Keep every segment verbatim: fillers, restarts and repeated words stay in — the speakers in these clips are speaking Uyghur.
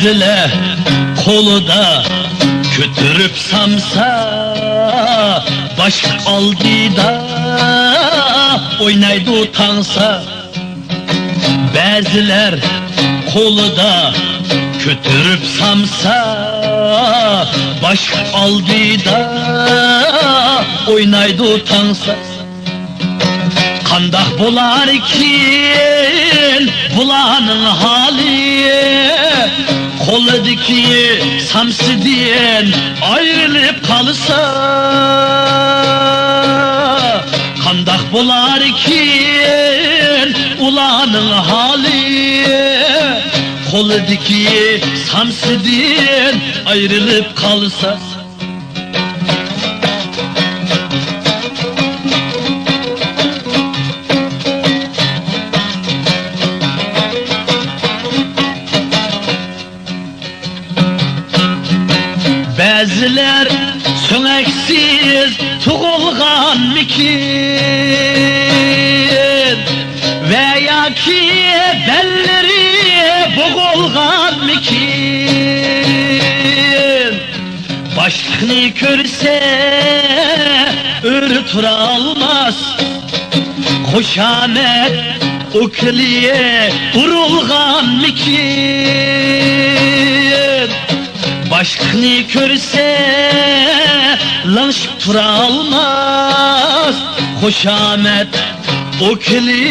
بىلە قولىدا كۆتۈرۈپ سامسا، باشلىق ئالدىدا ئوينايدۇ تاڭسا. بەزىلەر قولىدا كۆتۈرۈپ سامسا، باشلىق ئالدىدا ئوينايدۇ تاڭسا. قانداق بولاركىن بۇلارنىڭ ھالى؟ قولىدىكى سامسىدىن ئايرىلىپ قالسا، قانداق بولاركىن ئۇلارنىڭ ھالى؟ قولىدىكى سامسىدىن ئايرىلىپ قالسا. بەزىلەر سۆڭەكسىز تۇغۇلغانمىكىن ۋە ياكى بەللىرى بوغۇلغانمىكىن؟ باشلىقنى كۆرسە ئۆرە تۇرالماس، خۇشامەت ئوكلى ئۇرۇلغانمىكىن؟ باشلىقنى كۆرسە لىڭشىپ تۇرالماس، خۇشامەت ئوكلى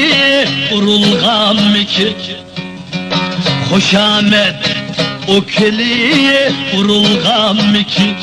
ئۇرۇلغانمىكىن؟ خۇشامەت ئوكلى ئۇرۇلغانمىكىن؟